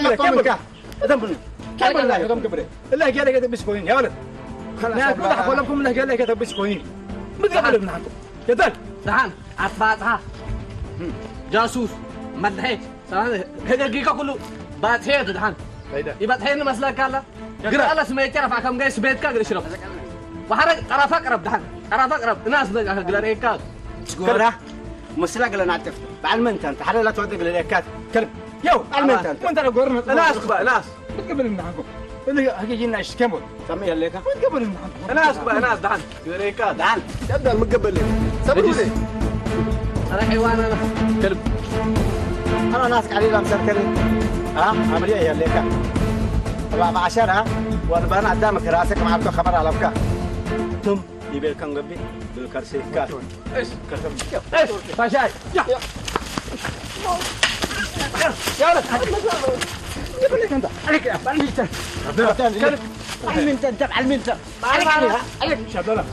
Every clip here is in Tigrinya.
ከብለ፣ ከብለ። እተም ብሉ። ከብለ፣ እተም ከብለ። እላ ገለ ከተብስ ኮይን፣ ያ ወለድ። خلاص፣ ና፣ ኩዳ ኮለኩም፣ እላ ገለ ከተብስ ኮይን። ምን ከብለ ምናኩም? ከታል። ደሓን፣ ኣትባጽሓ። ጃሱስ፣ መድሒ፣ ሰላም፣ ህገጊካ ኩሉ ባጽሔ ድሓን። ከይደ። ይባጽሔኒ መስለካ ኣላ? ከይደ። ግራ ኣላ ስመይት ረፋ ከም ገይስ ቤትካ ግሪ ሽረፍ። ባሕረ ቀረፋ ቅረብ ድሓን። ቀረፋ ቅረብ። እናስ በቃ ግለሬካ። ጎራ፣ ምስላ ገለ ናጥፍ። በዓል መን ታንተ? ሓደ ላ ተወደ ግለሬካ። ከልብ። የው፣ በዓል መን ታንተ? መን ታንተ ጎርና? እናስ ባ፣ እናስ። ብትቅብል እናንኮ። እነ ሀገጂና እሽከሞ። ሰሚ ያለካ? ብትቅብል እናንኮ። እናስ ባ፣ እናስ ድሓን። ግለሬካ። ደሓን። ሸብዳል ምገበል። ሰብሩ እጅስ። ኣረ ሐይዋን ኣና። ከልብ። ኣና ናስ ቃሊ ላም ሰርከሪ። አ፣ ኣምሪያ ያለካ። ባ፣ ባዓሸራ። ወልባና ኣዳም ክራሰ ከማልኮ ኸበር ኣለብካ። ቱም ይቤልካን ገቢ። ብልከርሴካ። እሺ። ከርሰም። እሺ። ባሻይ። ያ። ያ። ያ። عليك يا معلم انت. عليك انت، معلم انت. عليك، عليك. شباب.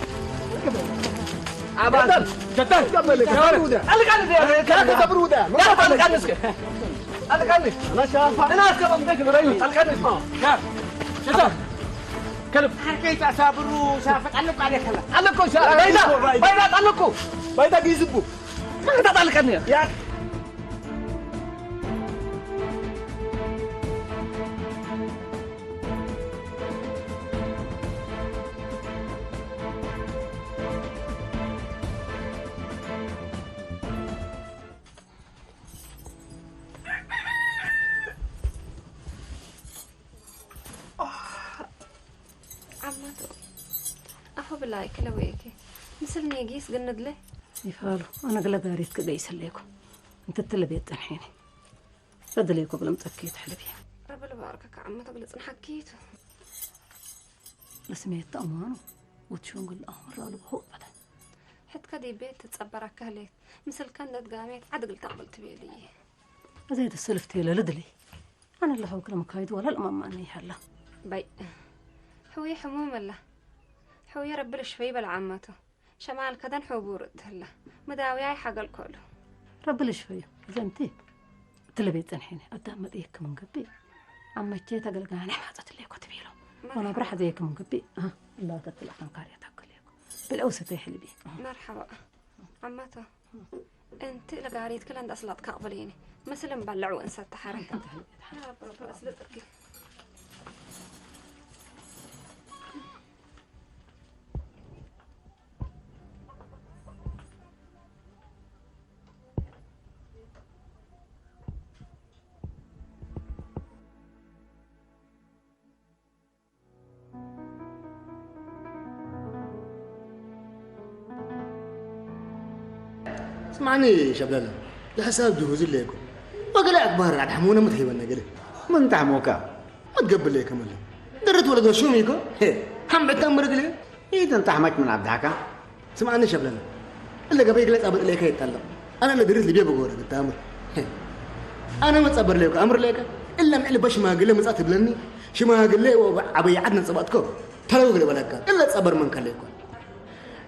عباس. جدال. جدال. قال لك أنا ده. قال لك أنا ده. قال لك أنا ده. قال لك أنا ده. أنا شايف. أنا أسكت عندك الرئيس. قال لك أنا ده. يا. جدال. كلب. حكيت أسابر وشافك. قال لك عليك هلا. قال لك شا-، بيضا. بيضا قال لكم. بيضا بيزبوا. ما قد قال لك أنا. يا. ዓማቶ፣ ኣፎ ብላይ ክለወየኪ። ምስል ኔጊስ ግንድለ? ይፋሉ፣ ኣነ ግለ ጋሪት ክገይሰለይኩ። እንተ ትለቤት ጠንሒኒ። በደለይኩ ብለም ጸኪ ትሕልብ እያ። ረቢ ልባርከካ ዓማቶ ግለ ጽንሓኪ ቱ። ለስሜት ተኣማኑ፣ ወትሹን ግለ ኣሁን ራሉ ሆ በለ። ሕትከ ዲቤት ትጸበራካ ህሌት። ምስልከ እንደት ጋሜት ዓድግል ተቕብል ትቤልይ። እዘይ ተሰልፍት የለ ልድሊ። ኣነ ኣለኹ ክለ መካይድ ወላ ለማማኒ ይሃላ። በይ። ሕውየ ሕሙም ኣላ። ሕውየ ረቢ ልሽፈይ በላ ዓማቶ። ሸማል ከደን ሕቡር እትህላ። መዳውያ ይሓገል ኮሉ። ረቢ ልሽፈዩ። ዘንቲ። ትለቤት ጸንሒኒ። ኣዳም መጥየክ መንገቢ። ኣብ መቼ ተገልጋነ ማጸት ለይኮ ትቤሎ። መርሓባ። ወና ብራሕ ዘይክ መንገቢ። ኣሃ። ኣላ ተትላ ካንካርያ ታከለይኮ። ብልዑ ሰተይ ሕልቢ። መርሓባ። ዓማቶ። እንቲ ለጋሪት ክለ እንዳስላጥካ ኣቕበለይኒ። መስል እምባልዕ ወእንሰት ተሓረ። ኣንተ ተህልቢ ተሓረ። ያ ረቢ፣ ረቢ ኣስልጥኪ። ስማዕኒ ሸብለለ፣ ለሐሳብ ጅሁዝ ለይኮ። ወገለ ኣክባር ኣድሓሙነ ምትህይበነ ገለ። ምን ታሕሞካ? መትገብር ለይከ መለ። ደረት ወለዶ ሹም ይኮ? ሄ፣ ሓምዕታ ምርግለ። ኢደን ታሕማች ምን ኣብድሓካ? ስማዕኒ ሸብለለ። እለ ገበይ ግለጽ ኣበጥ ለይከ ይጣለቕ። ኣነ ለድሪት ልቤ በጎረ ግታምር። ሄ። ኣነ መጸበር ለይኮ፣ ኣምር ለይከ። እለ ምዕል በሽማግለ ምጻ ትብለኒ። ሽማግለ ወ-፣ ዓበይ ዓድ ነጸባጥኮ። ተለው ግለ በለካ። እለ ጸበር መንከ ለይኮ።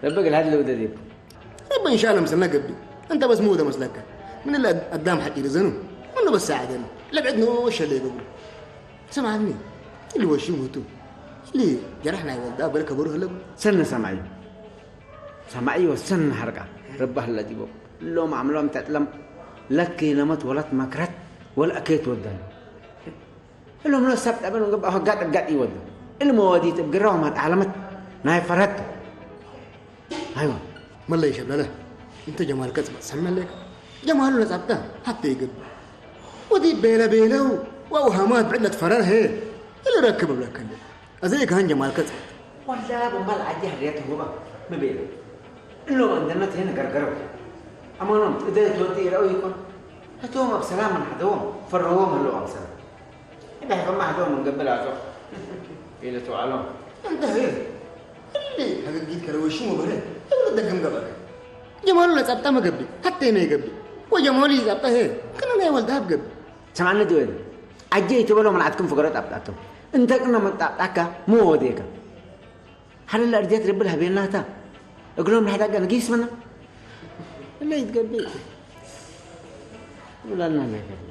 ረቢ ግል ሃድለ ውደድ ይብ። ረቢ እንሻለ ምስልና ገቢ። እንተ በስ ምውደ መስለካ። ምን እለ ኣዳም ሓቂ ይርዘኑ። ምኑ በሳ ዓደኑ። ለብዕድ ንኡ ሸለ ይገብሩ። ስማዕኒ፣ ኢሉ ወሽም ውቱ። ليه؟ جرحنا يا ولد، أبغى لك أبوه هلا. سن سمعي. سمعي وسن حرقة. ربه الذي بو. لوم عملوم تتلم. لك لمت ولت مكرت. ولا أكيت ودن. اللهم لو سبت أبن ونقب أهو قد قد يودن. المواديت بقراهم هاد علامت. ناي فرهدت. أيوة. ما الله يشبه له. أنت جمال كسب سمع لك. جمال ولا سبته. حتى يقب. ودي بيلا بيلا. وأوهامات بعدنا تفرر هي. اللي ركب لك. أزيك هنجة مالكت. والله أبو مال عدي هريته هو. ما بيلا. إنه عندنا تين قرقروا. أما نوم، إذا تودي رأوي يكون. هتوم بسلام من حدوم. فروهم هلو أمسنا. إذا فما حدوم من قبل هتوم. إلى تو علوم. أنت هير. اللي حقيقيت كلو شو مبرد. تقول الدقم قبل. جمال ولا سبتا ما قبل. حتى ما يقبل. وجمال يسبتا هير. كنا لا يولد هاب قبل. سمعنا دوين. عجي تبلو من عدكم فقرات أبتاتهم. أنت كنا متعبتك مو وديك. هل الأرضيات رب لها بيناتها؟ اقول لهم لحد أجل نقيس منها. اللي يتقبل. ولا لنا ما يقبل.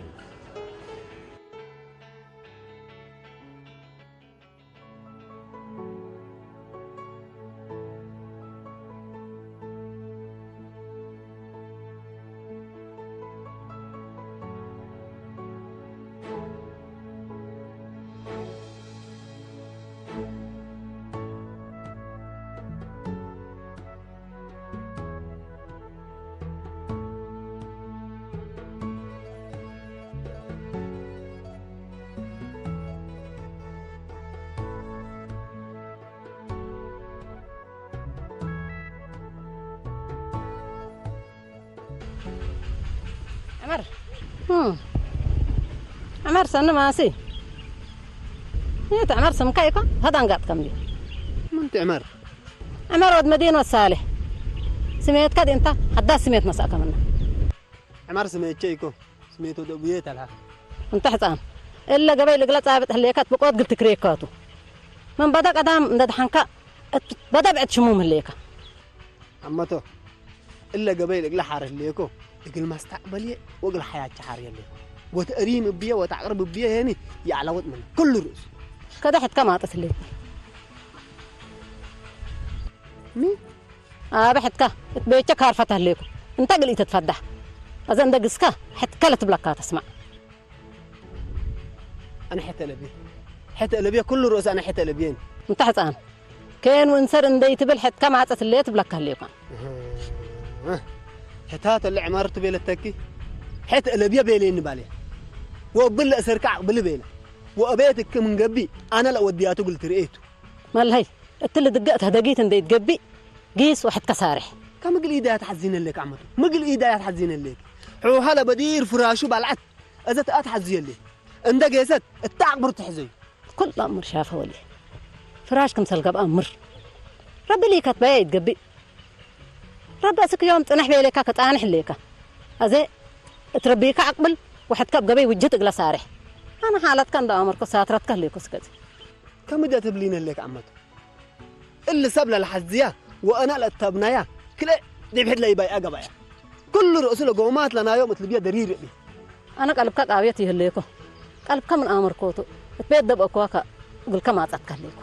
عمر. هم. عمر سنة ماسي. إيه عمر سمكا يكون؟ هذا أنقاط كم دي. من تعمر؟ عمر ود مدينة صالح. سميت كاد أنت؟ حدا سميت مساكا منا. عمر سميت شيكو. سميتو دبيت لها. أنت حسام. إلا قبل قلت أبت هليكات بقوت قلت كريكاتو. من بدأ قدام ندحنك. بدا بعد شموم هليكا. عمتو، إلا قبيل إقلا حار هليكو، إقل مستقبلي وإقل حياة حار يليكو. وتأريم بيه وتعقرب بيه يعني يعلوت من كل رؤوس. كده حد كما تسلي. مي؟ آه، بحد كا، بيتك عارفة تهليكو. أنت قلت تتفضح. أذا أنت قسكا، حد كلا تبلكا تسمع. ኣነ ሕተ ለብየ። ሕተ ለብየ፣ ኩሉ ርእሲ ኣነ ሕተ ለብየን። እንተ ሕፃን፣ ከየን ወንሰር እንደይትብል ሕትካ ማዕፀ ትለየ ትብለካ ህልዩካ። እህ፣ ሕታ ተለ ዕማር ትቤለተኪ፣ ሕተ ለብየ ቤሌኒ ባልየ። ወብል ለእሰርካ ኣቕብሊ ቤለ። ወእቤት እክ ምን ገቢ፣ ኣነ ለወድያቱ ግል ትርእየቱ። መልሀይ፣ እትሊ ድገ እት ህደጊት እንደይትገቢ፣ ጊስ ወሕትከ ሳርሕ። ከምግል ኢዳያ ተሓዚነለክ ዓመቱ፣ ምግል ኢዳያ ተሓዚነለክ። ሑሃ ለበዲር ፍራሹ ባልዓት፣ እዘ ተኣትሓዝየሌ። እንደ ጌሰት እተ ዓቅብር ትሕዘዩ። ኩሉ ኣምር ሻፈ ወልየ። ፍራሽ ክምሰል ገብኣ ምር። ረቢ ሊከት በያ ይትገቢእ። ረቢ እስክ ዮም ጽንሕ ቤሌካ ከጻንሕ ሌካ። ኣዘ እት ረቢካ ዓቅብል ወሕድካ ኣብ ገበይ ውጅት እግለ ሳርሕ። ኣነ ሓለትካ እንደ ኣመርኮ ሳትረትካ ህሌኮ ስገዚ። ከምደ ትብሊነ ህሌክ ዓመቱ። እሊ ሰብ ለልሓዝያ ወአና ለእተብናያ ክልኤ ዲብ ሕድ ለይባይአ ገባያ። ኩሉ ርእሱ ለጎማት ለናዮም እት ልብየ ደሪር እቢ። ኣነ ቀልብካ ቃብየት ይህሌኮ። ቀልብካ ምን ኣመርኮቱ። እት ቤት ደብአኮዋ ከ እግልከ ማጻትካ ህሌኮ።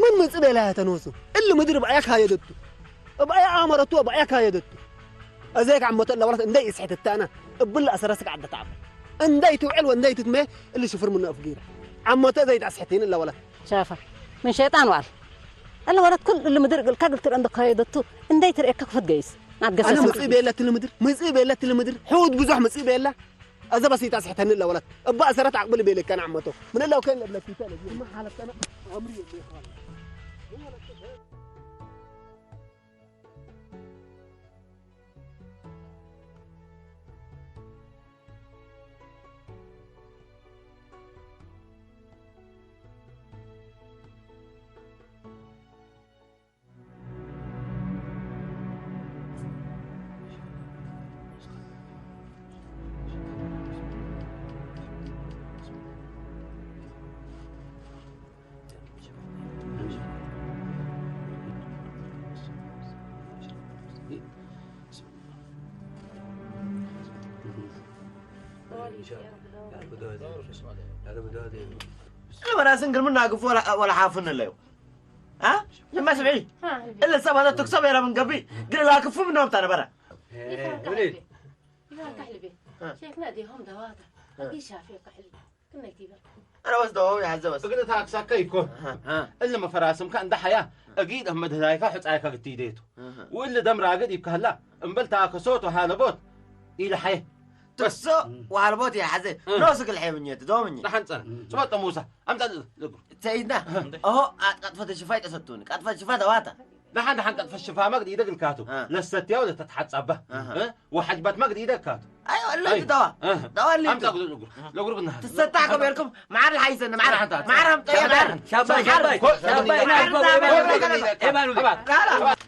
ምን ምጽእ ቤላያ ተኖሱ። እሊ ምድር ብኣያ ካየደቱ። እብኣያ ኣመረቱ ወብኣያ ካየደቱ። እዘይክ ዓመቶ እለ ወለት እንደይ እስሕት እታና። እብል ኣሰረስክ ዓደ ተዓብ። እንደይ ትውዕል ወእንደይ ትትመ እሊ ሽፍር ምኖ እፍጊረ። ዓመቶ ዘይት ኣስሕቲን እለ ወለት። ሻፋ፣ ምን ሸይጣን ዋል። እለ ወለት ኩል እሊ ምድር እግልካ እግል ትርአ እንዶ ካየደቱ፣ እንደይ ትርእየካ ክፈት ገይስ። ናት ገሰ ኣነ ስምዕ ምጽእ ቤላ ትሊ ምድር፣ ምጽእ ቤላ ትሊ ምድር፣ ሕውድ ብዙሕ ምጽእ ቤላ። ኣዘ በሲት ኣስሕተኒ እለ ወለት። እባ እሰረት ዓቅብል ቤለካ ንዓመቶ። ምን እለ ወከን ለብለኪተ ለዚ። እማ ሓለተና ኣምሪ የለ ይኻል። እለ በራስን ግርምና ግፉ ወላ ሓፍን ኣለዩ። አ? ለማ ስብዒ። እለ ሰባት ተኩሶም የረብን ገቢ ግን ላክፉ ምኖም ታነበረ። ይባል ካሕልቤ። አ። ሼክና ዲሆም ደዋታ። አ። ቢሻፊ ካሕልቤ። ክነይ ቲበል። ኣነ ወስዶ ይሓዘ ወስ። እግን ታክሳካ ይኮን። አ። እለ መፈራስምካ እንዳ ሓያ። እጊድ ኣህመድ ህዳይካ ሕጻይካ ግትይደቱ። አ። ውል ደም ራግድ ይብካላ። እምበል ታከሶት ወሃለቦት። ኢለ ሓየ። ትሶ ወሃልቦት ይሓዘ። እ። ኖስ ግል ሓየ ምኘት ዶምኝ። ንሓንጸር። ጽበጦ ሙሳ። ኣምጻ ልጉ። ሰይድና። ኦሆ፣ ኣት ቀጥፈተ ሽፋይ ጠሰቱን። ቀጥፈተ ሽፋ ደዋታ። ደሓን ደሓን ቀጥፈ ሽፋ መግድ ኢደግ ልካቱ። እ። ለሰትያው ለተትሓጻባ። ኣሃ። እ? ወሓጅባት መግድ ኢደግ ካቱ። ኣይወ፣ ለዚ ኣይ። ደዋ። እ። ደዋ ሊ። ኣምጻ ጉዱ ልጉ። ለጉሩ ብናሃ። ትሰጣ ከበርኩም፣ መዓር ልሓይሰን፣ መዓር። መዓር ኣምጣ፣ መዓር። ሻባይ፣ ሻባይ፣ ሻባይ፣ መዓር ናዝቦ፣ ኣምጣ፣ መዓር። ኤባሉ፣ ኤባሉ።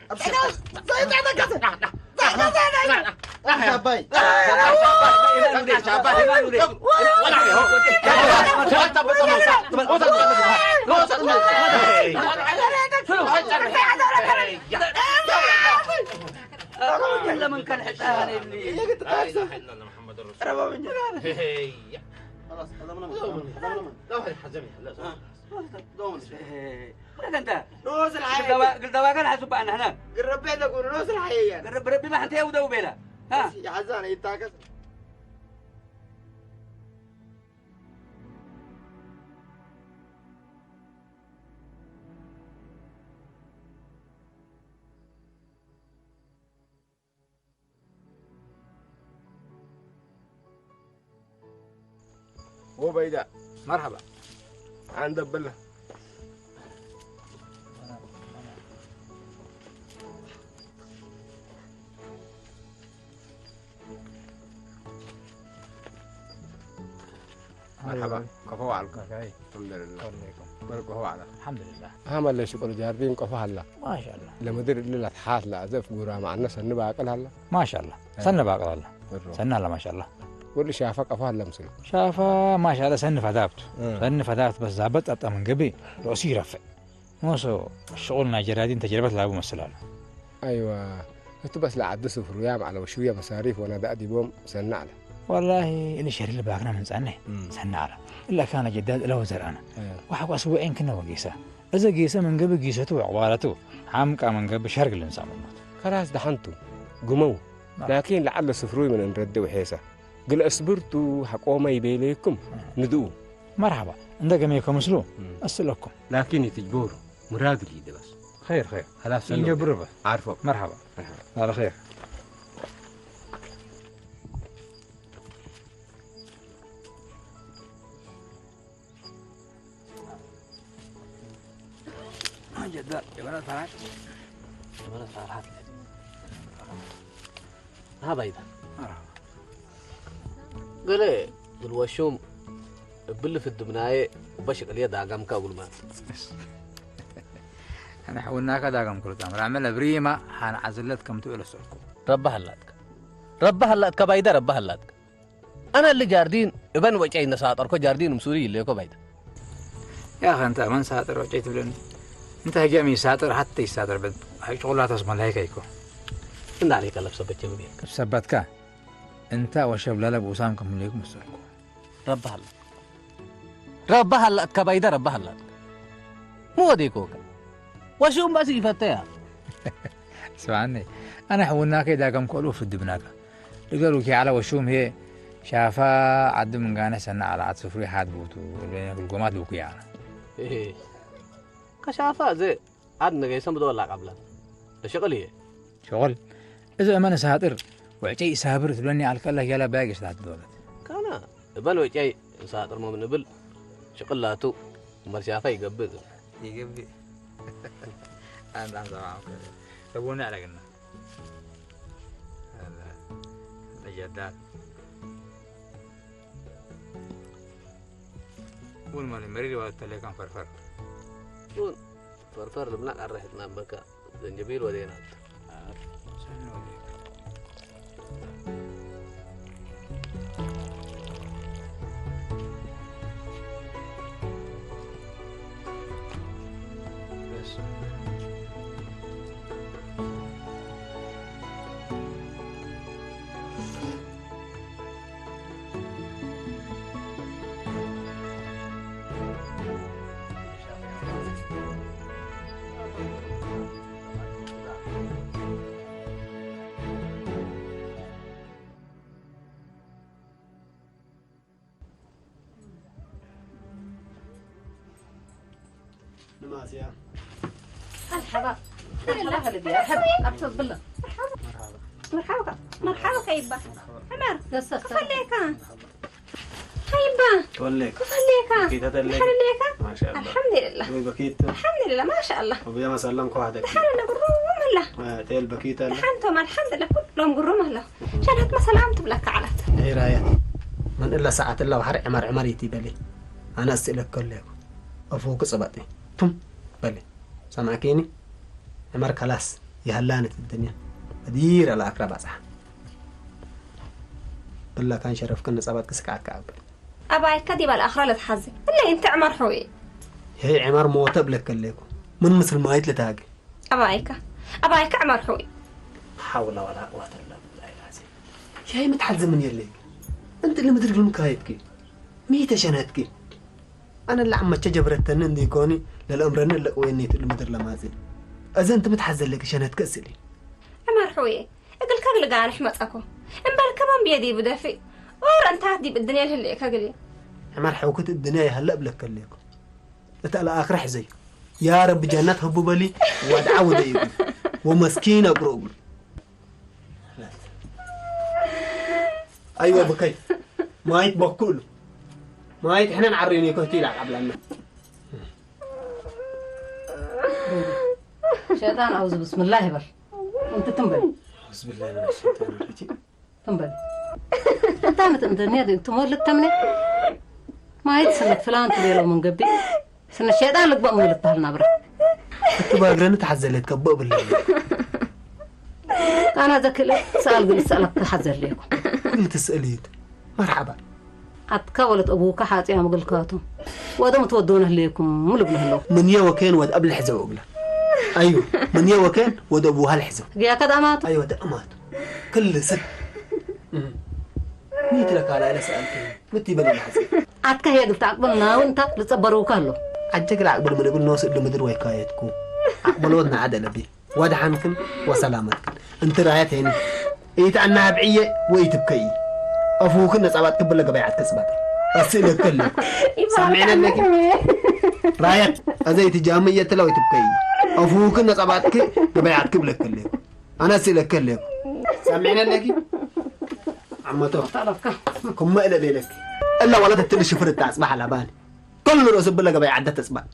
ዑበይዳ፣ መርሐባ። ዓንደ ብላ። መርሐባ። ከፎ ዋዕልኩም። ኣልሐምዱሊላህ። ወዐለይኩም። በርቆ ዋዕላ። ኣልሐምዱሊላህ። ሃመለ ሽቁል ጃርዲን ቆፎ ሃላ። ማሻአላህ። ለምድር እልላት ሓት ለአዘፍ ጉራ ማዕነ ሰኒ ባቅል ሃላ። ማሻአላህ። ሰኒ ባቅል ሃላ። ብሮ። ሰኒ ሃላ ማሻአላህ። ወዲ ሻፋ ቀፎ ሃላ ምስል። ሻፋ ማሻአላህ ሰኒ ፈዳብቱ። እ። ሰኒ ፈዳብት በስ ዛበት ጠጠ ምን ግቢ ርእሱ ይረፍዕ። ሞሶ ሽቁል ናይ ጀራዲን ተጀርበት ላቡ መስል ኣሎ። ኣይዋ፣ እቱ በስ ለዓዲ ስፍሩያ ማዕለ ወሽውየ መሳሪፍ ወነዳእ ዲቦም ሰኒ ኣለ። ወላሂ፣ እሊ ሸሪ ልባክና ምንጻነ እም። ሰኒ ኣለ። እለ ካነ ጀዳድ እለ ወዘርአነ። እ። ወሐቋስ ውዒን ክነ ወጌሰ። እዘ ጌሰ መንገቢ ጊሰቱ ወዕቋረቱ። ሓምቃ መንገቢ ሸርግ ልንሳ ምኖት። ከላስ ደሓንቱ፣ ግመው። ማ- ላኪን ለዓለ ስፍሩይ ምን እንረድእ ውሔሰ። ግለ እስብርቱ ሐቆመ ይቤለይኩም ንድኡ። መርሐባ፣ እንደ ገሜ ከምስሉ እም። እስለኩም። ላኪን ይትጅቦሩ፣ ምራግል ይደበስ። ኸይር፣ ኸይር። ኸላስ ሰኑ። ይንጀብሩ በ። ዓርፎ። መርሐባ። መርሐባ። ኣለ ኸይር። ጀዳ፣ የበረት ፈራሽ። የበረት ፈራሽ። ሃባይዳ። ገለ ግልወሹም እብል ፍድምናየ በሽቅልየ ዳጋምካ ጉልማት። ኣነ ሕውናካ ዳጋም ኩርጣም ራመለ ብሪማ ሓን ዓዝለት ከም ትውዕል ሰልኩ። ረባ ሃላትካ። ረባ ሃላትካ ባይዳ ረባ ሃላትካ። ኣነ እሊ ጃርዲን እበን ወጨይ እነሳጠርኮ ጃርዲን ምስሉ ይለኮ ባይዳ። ያኸ እንተ መን ሳጥር ወጨይ ትብለኒ? እንተ ህጀም ይሳጥር ሓተ ይሳጥር በድ። ኣይ ጭቁላታስ መላይካ ይኮ። እንዳለይካ ለብሰበት ጀምር። ሰበትካ እንታ ወሸብላለ ብኡሳም ከም ህሌኩም መሰልኩ። ረባህ ኣላ። ረባህ ኣላ፣ እትካ ባይደ ረባህ ኣላ። ምወደይኮ ወከ። ወሽኡም ባሲ ይፈተያ። ስማዕኒ፣ ኣነ ሕውናከ ዳገም ከእሉ ፍድብናካ። ልገሉ ኪ ዓላ ወሽኡም ሄ ሻፋ ዓዲ ምንጋነ ሰና ዓላ ዓድ ስፍሪ ሓድ ብውቱ፣ ጉልጎማት ልውኩ ያላ። እሄ። ከሻፋ ዘ ዓድ ነገይሰም ብዶ ወላ ቃብላት። እሽቕል እየ። ሸቑል፣ እዚ እመን ሳጥር፣ ውዕጨይ ሳብር ትብለኒ ኣልከላ ያላ ባያግ ስላት ዶለት። ካና፣ እበን ውዕጨይ ሳጥር ሞምን እብል ሽቕላቱ መርሲያፋ ይገብእ። ይገብእ። ኣንታ ሰማዕኩ። ተቦነ ኣለግና። ኣላ፣ ለጀዳት። ቡን ማለ መሪር ይዋል ተለካን ፈርፈር። ቡን ፈርፈር ልብና ቀረሕትና በካ ዘንጀቢል ወዴና። ንማስያ መርሓባ መርሓባ ከልቢ መርሓባ ኣብቶ ብላ መርሓባ መርሓባ መርሓባ ከይባ ዕመር ደሰፍታ ክፈለካ ከይባ ተወለክ ክፈለካ በኪታ ተለክ ሓለካ ማሻአላ ኣልሓምዱሊላ ወይ በኪት ኣልሓምዱሊላ ማሻኣላ ወብያ ማሳላም ከዋህደክ ሓለ ነብሩ መላ ቴል በኪት ኣለ ሓንቶም ኣልሓምዱሊላ ኩሎም ግሩም ኣላ ሸነት መሰላም ትብለካ ዓላት ሄራያ ምን እላ ሰዓት እላ ባሕሪ ዕመር ዕመር ይትበሊ ኣነ እስእለክ ከለኩ ኣፉ ክጽበጥ ቱም በሊ ሰማዕኪኒ ዕመር ከላስ ይሃላነት الدنيا أدير على أكرا بصح ብላ ካን ሸረፍክን ንጸባት ክስካካ ኣብል ኣባይካ ዲባ ልኣኽራ ለትሓዚ እለ እንተ ዕመር ሕውየ ይሄ ዕመር ሞተ ብለክ ከለኩ ምን ምስል ማይት ለታገ ኣባይካ ኣባይካ ዕመር ሕውየ حول ولا قوة إلا بالله العظيم يا متحزم من يلي أنت اللي مدرك المكايتك ميت شنهتك أنا اللي عم تجبرتن إني كوني للأمر أنا اللي قويني المدر لمازي أذا أنت متحزن لك شنهتك أسلي ዕመር ሕውየ እግልካ ግልጋንሕ መጸኮ እምበል ከማን ብየ ዲብ ደፊእ ኦር እንታት ዲብ እድንየ ልህልየ ከግልየ عمر حوكت الدنيا يهلأ بلك كليكم أنت على آخر حزي يا رب جنات هبو بلي وادعو ديكم ومسكين أقرؤ ኣይወ ብከይ ማይት በኩሉ ማይት ሕነን ዓሪኒ ኮህቲ ኢላ ዓብላና ሸጣን ኣብዚ ብስምላህ ይበል እንት ትንበል أعوذ بالله من الشيطان الرجيم ትንበል እንታ ምትምተኛ ትሞልት ተምነ ማየት ስነት ፍላን ትቤሎ ምን ገቢ ስነ ሸጣን ልግበእ ምልት ባህል ናብራ እትባግረን ተሓዘለት ከቦ ብለኒ ኣና ዘክለ ሰኣል ግል ሰኣል ክሓዘለይኩ እግል ትስእልይት መርሓባ ኣትካ ወለት ኣቡካ ሓፂያ ምግልካቱ ወደም ትወደውን ህለይኩም ምልብሉ ህለው من يوكين ود أبل حزو أبلا أيوه من يوكين ود أبوها الحزو ግያ ከዳማቱ أيوه دأمات كل ست ميت لك على إلى سألتين متي بني الحزو ኣትካ ህየ ግልቲ ዓቅብልና እውን እንታ ዝፀበርውካ ኣሎ عجق العقبل من ابن نوس اللي مدر ويكايتكو عقبل ودنا عدل بي ወድሓንክን ወሰላመትክን እንቲ ራያት ሄኒ ኢትዕና ኣብዕየ ወይ ትብከይ ኣፉክን ነጻባት ክብለ ገበያት ከጽባት ኣስእለከ ኣለኩ ሰምዕነ ኣለኪ ራያት ኣዘይ ትጃም እየ ትለው ትብከይ ኣፉክን ነጻባትክ ገበያት ክብለከ ኣለኩ ኣነ ኣስእለከ ኣለኩ ሰምዕነ ኣለኪ ዓመቶ ጠለብካ ኩመ እለ ቤለኪ እላ ዋላ ተትል ሽፍር እታ ኣጽባሕ ኣላባኒ كل رؤوس بلا قبي عدت اسبان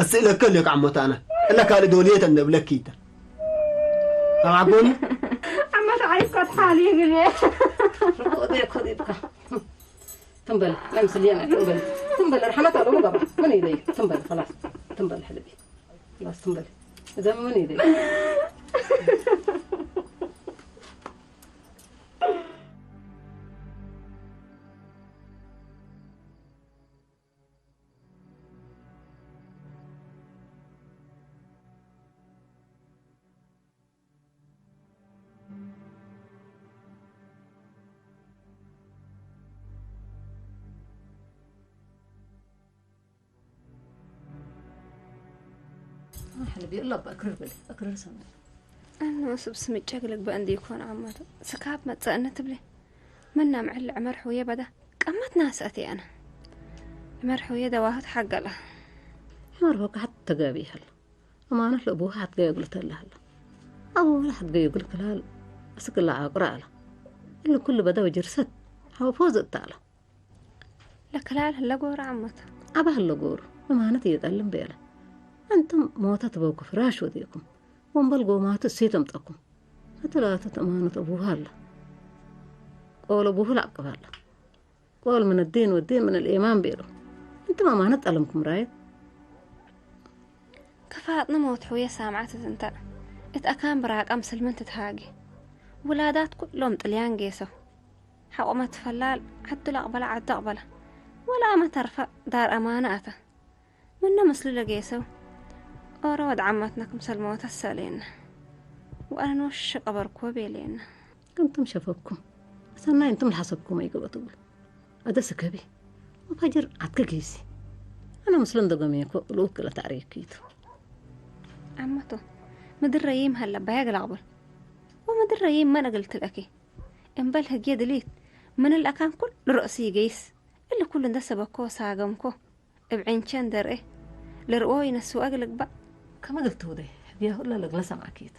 السئلة كل يك عمو تانا إلا كالي دولية النبلة كيتا أعقوني ዓመት ዓይኮት ሓሊ ግዜ ወደ ኮዲትካ ትንበል ለምስልየና ትንበል ትንበል ርሓመት ኣለዎ ገባ ምን ይለይ ትንበል خلاص ትንበል ሕልቢ خلاص ትንበል እዛ ምን ይለይ ሕልቢ ኣሎ እባ እክርር በሊ እክርር ሰምዕ ኣነ ስብ ስምጨ ግልግበ እንዲ ይኮን ዓማቱ ስካብ መጸእኒ ትብሊ ምና ምዕሊ ዕመር ሕውየ በዳ ቀማት ናሰእቲ ኣነ ዕመር ሕውየ ደዋሁት ሓገላ ሕመር ሆካ ሓት ተጋቢ ይኸል ኣማኖት ለእቡሁ ሓት ገየጉል ተላሃለ ኣቡ ወላ ሓት ገየጉል ክላል እስክላ ዓቁራ ኣላ እሉ ኩሉ በዳ ወጅርሰት ሓወፎ ዘእታ ኣላ ለክላል ህለ ጎረ ዓማቱ ኣባ ህለ ጎሩ እማነት እየጠልም ቤለ ኣንቱም ሞተ ትበኩ ፍራሽ ወዲኩም ወንበል ጎማቱ እሴ ተምጠኩም ኣተላቱ ተማነት ኣቡሃ ኣላ ቆሎ ቡሁል ዓቅባላ ቆል ምን ዲን ወዲን ምን ልኢማን ቤሉ እንቱም ኣማነት ጠለምኩም ራየት ከፋጥኒ ሞት ሕውየ ሳምዓት ትንተ እት ኣካን ብራቃ ምስልምን ትትሃጊ ውላዳት ኩሎም ጥልያን ጌሰው ሓቆመ ትፈላል ዓዱ ላቕበላ ዓዱ ኣቕበላ ወላ ኣመ ተርፈ ዳር ኣማነ ኣተ ምነ ምስሉ ለጌሰው ኦረ ወድ ዓማትና ክምሰል ሞተ ሰሌና ወኣነ ንወሸ ቀበርኩወ ቤሌና ከምቱም ሸፈኩም ሰናይ እንቱም ለሓሰብኩም ኣይገበ ትብሉ ኣደ ስከቢ መፋጅር ኣትከ ገይሲ ኣነ ምስለን ደገመየኮ ልኡክ ለታዕሪክይቱ ዓመቶ ምድር ረይም ሃላ ባያ ገላቕበል ወምድር ረይም መን እግል ትልአኪ እምበል ህግየ ድሊት ምን ልኣካን ኩሉ ርእሲ ይገይስ እሊ ኩሉ እንደ ሰበኮ ሳገምኮ እብ ዕንቸ እንደርኤ ልርእዎ ይነስዋ ግልግባእ። ከመ ግልትውደይ፣ ሕብያ ሁላ ለግለ ሰማዕኪታ።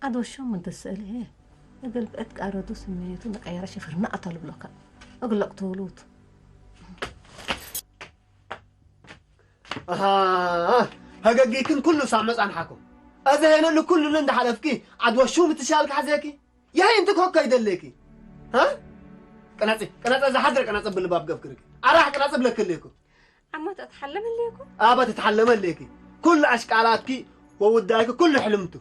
ኣዶ ሾም እንተ ስእሊ፣ እግል ብእት ቃረዱ ስሜቱ ንቀየረ ሽፍር ናእታ ልብሎካ። እግል ለቅትውሉት። ኣሃ፣ ሀገጊክን ኩሉ ሳብ መጻንሓኩም። እዚ ሄነሉ ኩሉ እንዳሓለፍኪ፣ ዓድዋ ሹም ትሻል ክሓዘኪ። ያይ እንት ኮካ ይደለኪ። ሃ? ቅነጺ፣ ቅነጸ፣ ዝሓድረ ቅነጸ ብልባብ ገብክርኪ። ኣራሕ ቅነጸ ብለክልኩ። ዓመት ኣትሓለመለይኩ? ኣባ ትትሓለመለይኪ። ኩሉ ኣሽቃላትኪ ወውዳይኪ ኩሉ ሕልምቱ።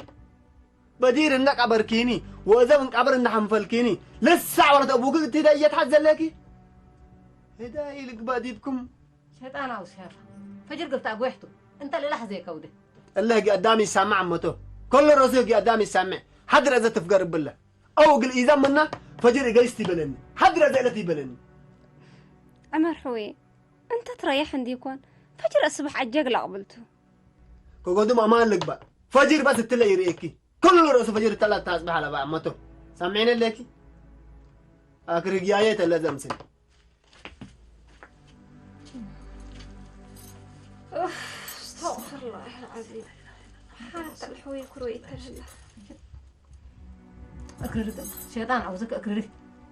በዲር እናቀበርኪኒ፣ ወዘብ እንቃብር እናሓንፈልኪኒ፣ ልሳዕ ወረት ኣቡክ እቲ ደየት ሓት ዘለኪ። ህዳይ ልግባ ዲብኩም። ሸጣናው ሸፋ። ፈጅር ገብታ ኣጎሕቱ። እንተ ልላሕ ዘይከውደ። እለ ህጊ ኣዳም ይሳምዕ ኣመቶ። ከሎ ሮሱ ህጊ ኣዳም ይሳምዕ። ሓድረ ዘትፍገር እብለ። ኣው እግል ኢዛ መና ፈጅር እገይስት ይበለኒ። ሓድረ ዘእለት ይበለኒ። ዕመር ሕወየ፣ እንተ ትረያሕ እንዲኮን፣ ፈጅር እስባሕ ኣጀግ ላቕብልቱ። ከጎድም ኣማን ልግባ። ፈጅር በስ እትለ ይርእኪ። ኩሉ ርእሱ ፈጅር ተላ ታጽባሕ ለባ ኣመቶ። ሳምዒነ ኣለኪ? ኣክርግያየ ተለ ዘምስል። ኡፍ፣ ኣስተግፍሩላህ ኣልዓዚም። ሓታ ኣልሕወይ ኩሮ ይተልላ። እክርሪ ደማ፣ ሸይጣን ዓውዘክ እክርሪ።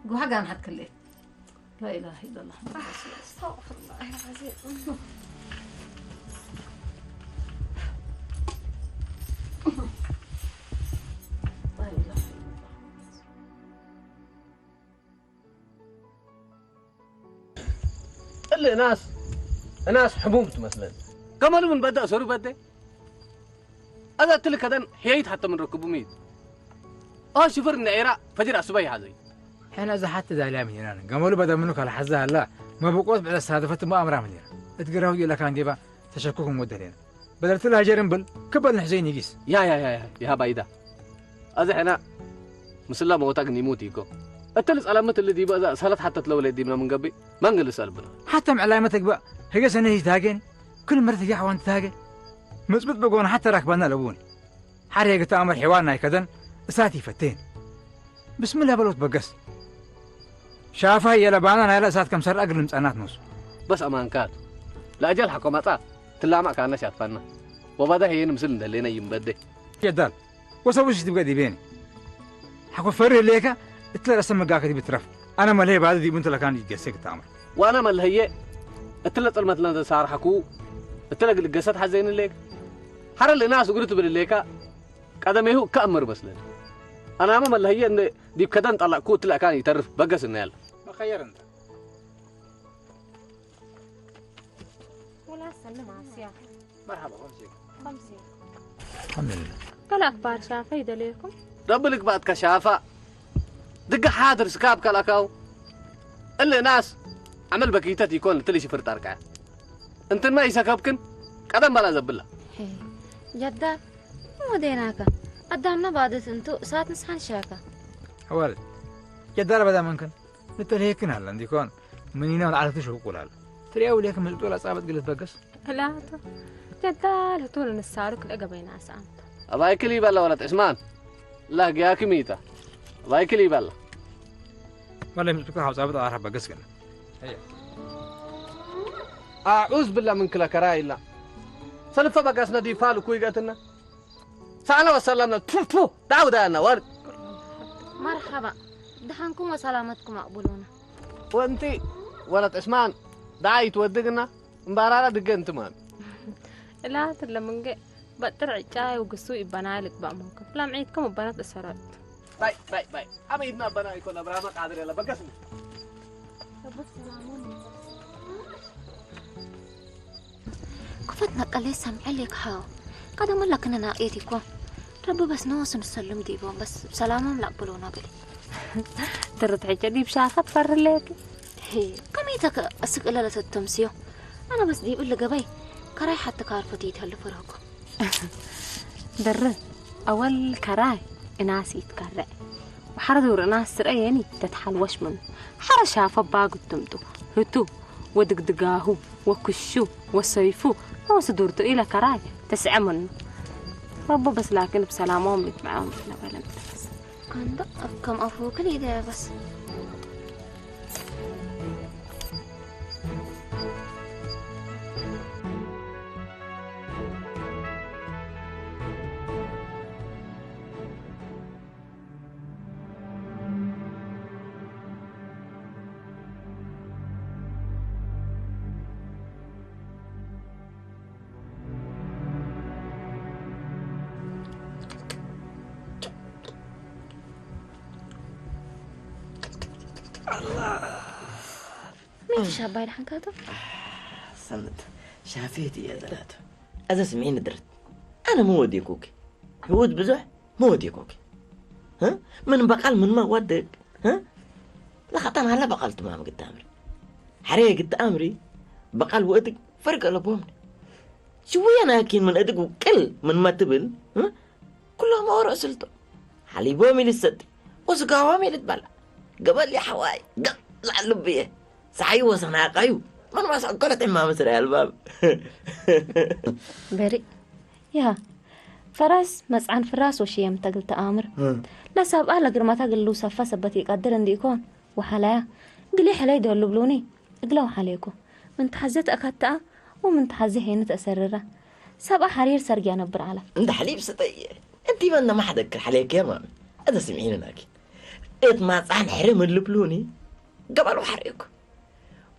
ጉሃ ጋን ሓትክልኤ። لا إله إلا الله. ኣስተግፍሩላህ ኣልዓዚም። لا إله إلا الله. እለ እናስ፣ እናስ ሕሙም ትመስለን። ገመሉ ምን በዳ ሰሩ በደ። ኣዛ ትልከደን ሕየይት ሓተ ምን ረክቡ ሚት። ኦ ሽፍር ነዒራ ፈጅር ኣስባይ ሓዘይ። ሕነ እዛ ሓቲ ዛልያ ምን ይራን። ገመሉ በደ ምኑ ካልሓዛ ኣላ። መብቆት ብዕለ ሳደፈት እሞ ኣምራ ምን ይራ። እትግራሁ ይለካ እንዲባ ተሸኩኩም ወደሌና። በደልቲ ላጀር እምብል ክበል ንሕዘይ ንጊስ። ያ፣ ያ፣ ያ፣ ያ፣ ያ ባይዳ። ኣዚ ሕና ምስላ መወታ ግን ይሙት ይኮ። እትል ጸለምት እሊ ዲበ እዛ ሰለት ሓተት ለወለ ዲብና ምን ገብእ መንገል ሰልብና። ሓተ ምዕላይ መተግባእ ህገ ሰነ ይታገን። ክል መረት ህገ ሓዋን ትታገ። ምጽብጥ በጎን ሓተ ራክባና ለቡን። ሓር ህገ ተኣምር ሒዋን ናይ ከደን እሳት ይፈቴን። ብስምላህ በሎት በገስ። ሻፋ የለባና ናይላ እሳት ከም ሰርኣ ግልም ጸናት ነሱ። በስ ኣማንካት። ለኣጀል ሓቆ ማጻ ትላማእ ካና ሻትፋና። ወባዳ ሄየን ምስል እንደሌና ይምበደ። የዳል። ወሰቡስ ትብገ ዲቤኒ። ሓኮ ፈሪ ህሌካ እትለ ረሰ መጋከ ዲብ ትረፍ። ኣነ መለሄ ባዲ ዲቡ እንተ ለካን ይገሰ ግታምር። ዋና መለህየ እትለ ጽልመት ለንተ ሳርሓኩ እትለ ግልገሰት ሓዘይን ሌክ። ሓረ ልእናስ እግሩ ትብል ሌካ ቀደሜሁ ከእምር መስለን። ኣናመ መለህየ እንደ ዲብ ከደን ጠላቅኩ እትለ ካን ይተርፍ በገስ እናያል። መኸየር እንተ። ولا سلم آسيا. مرحبا، خمسين. خمسين. الحمد لله. قال أخبار شافا يدليكم؟ رب لك بعد كشافة. دق حاضر سكاب كالاكاو. اللي ناس عمل بكيتات يكون تلي شفر تاركا. انت ما يسكبكن؟ قدم بلا زبلة. ሄይ፣ ጀዳል፣ እሞ ደይናከ? ኣዳምና ባደት እንቱ እሳት ንስሓን ሻከ። ኣዋል፣ ጀዳል በዳ መንከን? ንተልሄክን ኣለ እንዲኮን፣ ምኒና ወልዓለቱ ሸውቁል ኣለ። ትሪያው ሌክ ምልጡ ላጻበት ግለት በገስ? እላቱ፣ ጀዳል ህቱ ንንሳሩ ክልእ ገበይና ኣስኣምቶ። ኣባይክል ይበላ ወለት ዕስማን? ላህ ግያክም ይታ። ኣባይክል ይበላ። ወለ ምልጡ ካብ ጻበት ኣራህ በገስ ገለ። ኣዑዝ ብላ ምን ክለ ከራ ኢላ። ሰልፈ በጋስና ዲፋል እኮ ይገትና። ሳዕና ወሰላምና ቱፍ ቱፍ ዳው ዳና ወር። መርሓባ፣ ደሓንኩም ወሰላመትኩም ኣቕብሉና። ወንቲ ወለት ዕስማን ደዓ ይትወድግና እምባራራ ድገ እንትማን። እላት ለምንገ በጥር ዕጫ ይውግሱ ይበና ልግባእ ሞክም። ላምዒትኩም እበናት እሰረት። ባይ፣ ባይ፣ ባይ። ኣበይድና ኣበና ይኮን፣ ኣብርሃም ቃድር የለ፣ በገስኒ። ክፈት ነቀለ ሰምዐ ሌክ ሓው። ቀደም ለክነ ናቄት ይኮን። ረቢ በስ ነወሱ ንሰሉም ዲቦም፣ በስ ሰላሞም ላቅብሎና በሊ። ትርት ሕጨ ዲብ ሻፈት ፈርሌክ። ሄ፣ ከመይ ተከ እስቅ ለለተቶም ስዮ። ኣነ በስ ዲብ እሊ ገበይ ከራይ ሓቲ ካርፈት ይትሀሉ ፈርህኮ። ድር፣ ኣወል ከራይ እናስ ይትከረዕ። ወሓረ ዱር እናስ ስረየኒ ተትሓልወሽ ምኑ። ሓረ ሻፈ ባጉ ትምጡ። ህቱ፣ ወድግድጋሁ፣ ወክሹ፣ ወሰይፉ፣ ወስዱርቱ ኢለ ከራይ ተስዐ ምኑ። ረቦ በስ ላኪን ብሰላሞም ልጅምዓም ነበለ ምትፈስ። ኣንዶ ከም ኣፉ ክል ይደ በስ። እቲ ሻባይ ደሓንካቶ? ሰምት ሻፌት እየ ዘላቶ። ኣዛ ስምዒ ንድረት። ኣነ መወዲኩኪ። ህውት ብዙሕ መወዲኩኪ። ምን በቃል ምን ማዋደቅ ለኻጣን ሃላ በቃል ትማም ግታምሪ። ሓሬ ግታምሪ በቃል ወእድግ ፈርቅ ኣለቦምኒ። ሽውያ ናኪን ምን እድግ ውቅል ምን መትብል ኩሎም ኦሮ ስልጦ ሓሊቦም ኢልሰጥ ወስጋዋም ኢልትባላ። ገበል ሓዋይ ገብ ዛዕልብየ ሳይ ወሰናቃዩ መን ማሳቆለት ዕማም ስራ ያልባብ። በሪ ያ ፈራስ መጽዓን ፍራስ ወሽየም ተግል ተኣምር ለሳብኣ ለግርማታ ግሉ ሰፋ ሰበት ይቀድር እንዲኮን ወሓላያ ግሊ ሕለይ ደሉ ብሉኒ እግላ ወሓለይኩ ምን ተሓዘ ተኣካትኣ ወምን ተሓዘ ሄኒ ተእሰርረ ሰብኣ ሓሪር ሰርጊያ ነብር ዓላ። እንዳ ሓሊብ ስተየ እንቲ በና ማሕደክ ሓለይክ የማሚ። እተ ስምዒኒ ናኪ እት ማጻን ሕሪ ምልብሉኒ ገባል ወሓረይኩ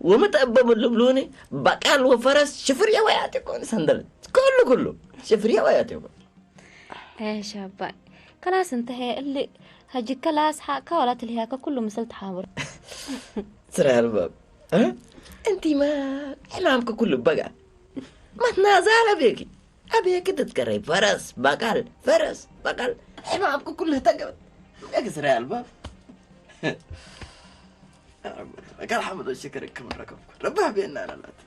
ወምትእበቡ ልብሉኒ በቃል ወፈረስ ሽፍር የወያት ይኮን ሰንደል ኩሉ ኩሉ ሽፍር የወያት ይኮን። ሸባይ ከላስ እንተሀ እሊ ሀጂ ከላስ ሓቅካ ዋላ ትልህያከ ኩሉ ምስል ተሓብሩ። ስራ ያልባብ እንቲማ ሕማምክ ኩሉ በጋ ማትናዛለ ቤኪ ኣቤኪ ትትከረይ ፈረስ በቃል ፈረስ በቃል ሕማምክ ኩሉ ተገበ ቤኪ ስራ ያልባብ። ካልሓመዶ ሽክር ክምረከብኩ ረባህ ቤና ናላት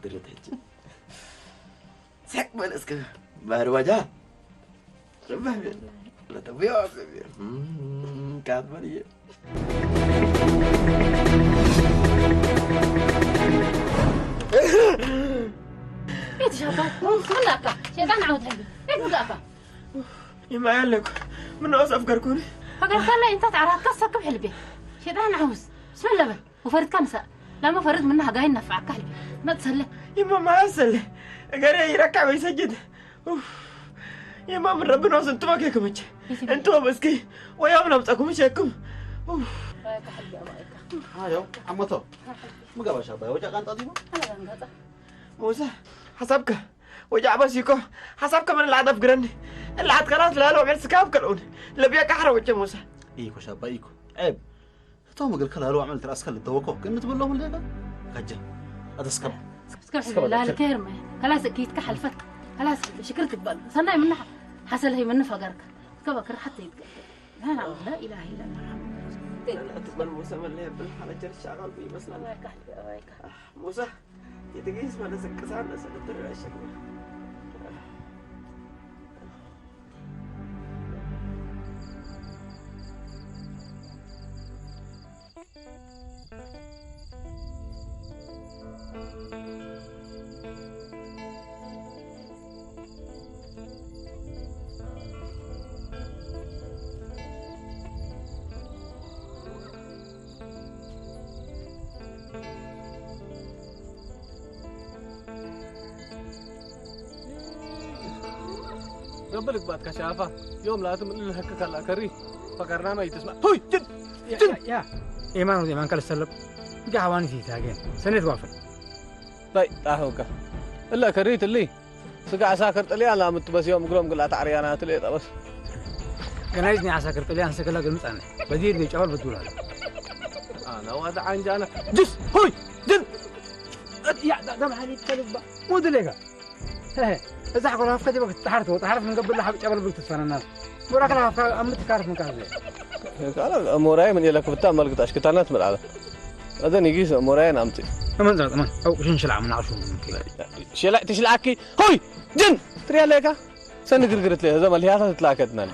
ድርት ሕጂ ሳቅ በል እስከ ባህር ዋጃ ረባህ ቤና ለተብዮ ካትበል እየ ቤት ሻባ ምናካ ሸጣን ዓወት ሕልቢ ቤት ምጋእካ ይማያ ኣለኩ ምነው ሰፍገርኩኒ ፈገርካላ እንታት ዓራትካ ሰክብ ሕልቤ ሸጣን ዓውስ ስመለበል ወፈርድካ ንሳእ ላመ ፈርድ ምና ሃጋይ እናፍዓካ ህልቢ መጥሰለ ይመማሰለ እገሬ ይረካ ወይ ሰጅድ ይማ ምን ረብኖስ እንትወ ከክምች እንትወ በስኪ ወያም ነምፀኩም ሸክም ኣዮ ኣሞቶ ምገባሻ ባይ ወጃ ቃንጣ ዲሞ ሙሳ ሓሳብከ ወጃ በሲኮ ሓሳብከ ምን ላዕደፍ ግረኒ ላዕት ከላት ላሎ ዕል ስካብ ከልኡን ለብያ ካሕረ ወጀ ሙሳ ኢኮ ሻባ ኢኮ ዔብ እቶም እግር ከላሉ ኣመል ትራስ ከል ተወኮ ግን ትብሎም ለጋ ከጀ ኣተስከም እስከ ላል ከርመ ከላስ እኪትካ ሓልፈት ከላስ ሽክር ትባል ሰናይ ምና ሓሰለ ይምን ፈገርካ እስከ በክር ሓተ ይትቀበል لا إله إلا الله ትበል ሙሳ መለየ ብል ሓለ ጀርሻ ቃልቡ ይመስላል ሙሳ የትግይስ መለስ ቅሳን ለሰለትር ያሸግማ ገበል ግባት ከሻፋ ዮም ላትም እልል ህክ ካላ ከሪ ፈከርና ነው ይትስማ ሆይ ጅን ጅን ያ ኤማን ወደ ኤማን ካልሰለብ ጋዋን ፊታገን ሰኔት ዋፈል ታይ ጣሁካ እላ ከሪት እሊ ስጋ ዓሳከር ጥልያን ላምት በስዮም እግሮም ግላ ታዕርያና ትልየ ጠበስ ገናይዝ ናይ ዓሳከር ጥልያን ሰከላ ገምጻነ በዲር ጨዋል በዱላል ኣና ዋዳ ዓንጃና ጅስ ሆይ ጅን ያ ደም ሓሊት ከልባ ሙድሌጋ እዛ ሓቆ ሃፍካ ዲባ ክትሓርት ወጣ ሓርት ንገብላ ሓብ ጨበል ብልት ትፈነና ወራከላ ሃፍካ ኣምት ካርት ንካዘ ካላ ሞራይ ምን የለክ ብታ መልክ ታሽክታና ትመልዓለ እዘን ይጊስ ሞራይን ኣምጽ እመን ዘመን ኣው ሽንሽላ ምናሹ ሸላዕ ትሽላዓኪ ሆይ ጅን ትሪያ ለካ ሰኒ ግርግርት ለይ እዛ መልያታ ትላከትናል